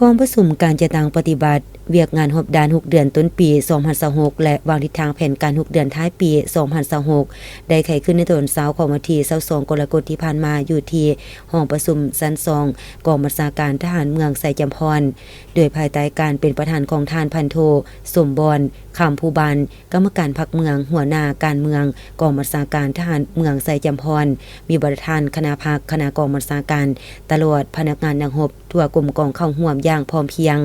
ກອງປະຊຸມການຈັດຕັ້ງປະຕິບັດວຽກງານຮອບດ້ານຫົກເດືອນຕົ້ນປີສອງພັນຊາວຫົກ ແລະ ວາງທິດທາງແຜນການຫົກເດືອນທ້າຍປີສອງພັນຊາວຫົກ ໄດ້ໄຂຂຶ້ນໃນຕອນເຊົ້າຂອງວັນທີຊາວສອງ ກໍລະກົດທີ່ຜ່ານມາ ຢູ່ທີ່ຫ້ອງປະຊຸມຊັ້ນສອງ ກອງບັນຊາການທະຫານເມືອງໄຊຈຳພອນ ໂດຍພາຍໃຕ້ການເປັນປະທານຂອງທ່ານພັນໂທ ສົມບອນ ຄຳພູບານ ກຳມະການພັກເມືອງ, ຫົວໜ້າການເມືອງ ກອງບັນຊາການທະຫານເມືອງໄຊຈຳພອນ, ມີບັນດາທ່ານຄະນະພັກ, ຄະນະກອງບັນຊາການ, ຕະຫຼອດພະນັກງານນັກຮົບທົ່ວກົມກອງເຂົ້າຮ່ວມຢ່າງພ້ອມພຽງ.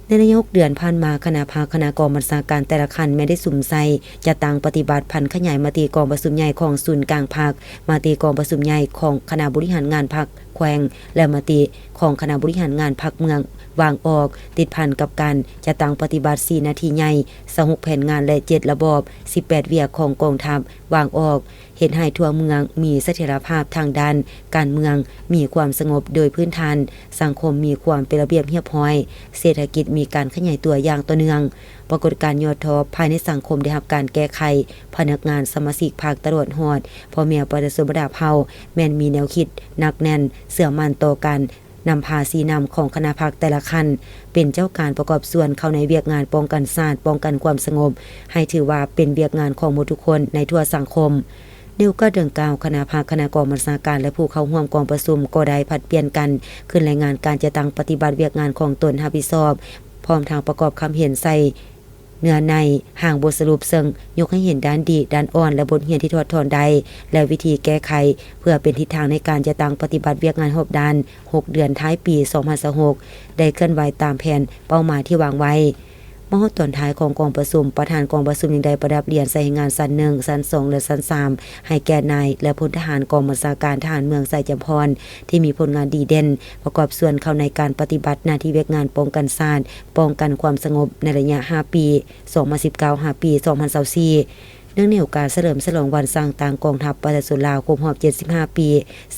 ໃນໄລຍະຫົກເດືອນຜ່ານມາ, ຄະນະພັກ, ຄະນະກອງບັນຊາການແຕ່ລະຂັ້ນແມ່ນໄດ້ສຸມໃສ່ຈັດຕັ້ງປະຕິບັດຜັນຂະຫຍາຍມະຕິກອງປະຊຸມໃຫຍ່ຂອງສູນກາງພັກ, ມະຕິກອງປະຊຸມໃຫຍ່ຂອງຄະນະບໍລິຫານງານພັກແຂວງ ແລະ ມະຕິຂອງຄະນະບໍລິຫານງານພັກເມືອງວາງອອກ, ຕິດພັນກັບການຈັດຕັ້ງປະຕິບັດສີ່ໜ້າທີ່ໃຫຍ່, ຊາວຫົກແຜນງານ ແລະ ເຈັດລະບອບ, ສິບແປດວຽກຂອງກອງທັບວາງອອກ, ເຮັດໃຫ້ທົ່ວເມືອງມີສະຖຽນລະພາບທາງດ້ານການເມືອງ, ມີຄວາມສະຫງົບໂດຍພື້ນຖານ, ສັງຄົມມີຄວາມເປັນລະບຽບຮຽບຮ້ອຍ, ເສດຖະກິດມີການຂະຫຍາຍຕົວຢ່າງຕໍ່ເນື່ອງ. ປາກົດການຍອດທໍ້ພາຍໃນສັງຄົມໄດ້ຮັບການແກ້ໄຂ, ພະນັກງານ, ສະມາຊິກພັກຕະຫຼອດຮອດພໍ່ແມ່ປະຊາຊົນບັນດາເຜົ່າ ແມ່ນມີແນວຄິດໜັກແໜ້ນ, ເຊື່ອໝັ້ນຕໍ່ການນຳພາຊີ້ນຳຂອງຄະນະພັກແຕ່ລະຂັ້ນ ເປັນເຈົ້າການປະກອບສ່ວນເຂົ້າໃນວຽກງານປ້ອງກັນຊາດ, ປ້ອງກັນຄວາມສະຫງົບ ໃຫ້ຖືວ່າເປັນວຽກງານຂອງໝົດທຸກຄົນໃນທົ່ວສັງຄົມ. ໃນໂອກາດດັ່ງກ່າວ, ຄະນະພັກ, ຄະນະກອງບັນຊາການ ແລະ ຜູ້ເຂົ້າຮ່ວມກອງປະຊຸມກໍໄດ້ຜັດປ່ຽນກັນຂຶ້ນລາຍງານການຈັດຕັ້ງປະຕິບັດວຽກງານຂອງຕົນຮັບຜິດຊອບ, ພ້ອມທັງປະກອບຄຳເຫັນໃສ່ເນື້ອໃນຮ່າງບົດສະຫຼຸບ, ເຊິ່ງຍົກໃຫ້ເຫັນດ້ານດີ, ດ້ານອ່ອນ ແລະ ບົດຮຽນທີ່ຖອດຖອນໄດ້ ແລະ ວິທີແກ້ໄຂ ເພື່ອເປັນທິດທາງໃນການຈັດຕັ້ງປະຕິບັດວຽກງານຮອບດ້ານຫົກເດືອນທ້າຍປີສອງພັນຊາວຫົກ ໄດ້ເຄື່ອນໄຫວຕາມແຜນເປົ້າໝາຍທີ່ວາງໄວ້. ມາຮອດຕອນທ້າຍຂອງກອງປະຊຸມ, ປະທານກອງປະຊຸມຍັງໄດ້ປະດັບຫຼຽນໃສ່ແຮງງານຊັ້ນໜຶ່ງ, ຊັ້ນສອງ ແລະ ຊັ້ນສາມ ໃຫ້ແກ່ນາຍ ແລະ ພົນທະຫານກອງບັນຊາການທະຫານເມືອງໄຊຈຳພອນ ທີ່ມີຜົນງານດີເດັ່ນ ປະກອບສ່ວນເຂົ້າໃນການປະຕິບັດໜ້າທີ່ວຽກງານປ້ອງກັນຊາດ, ປ້ອງກັນຄວາມສະຫງົບໃນໄລຍະຫ້າປີ ສອງພັນສິບເກົ້າ ຫາປີສອງພັນຊາວສີ່ ເນື່ອງໃນໂອກາດສະເຫຼີມສະຫຼອງວັນສ້າງຕັ້ງກອງທັບປະຊາຊົນລາວຄົບຮອບເຈັດສິບຫ້າປີ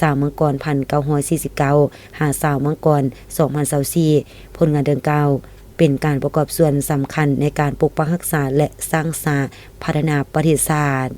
ຊາວມັງກອນ ພັນເກົ້າຮ້ອຍສີ່ສິບເກົ້າ ຫາ ຊາວມັງກອນ ສອງພັນຊາວສີ່ ຜົນງານດັ່ງກ່າວ ເປັນການປະກອບສ່ວນສຳຄັນໃນການປົກປັກຮັກສາ ແລະ ສ້າງສາພັດທະນາປະເທດຊາດ.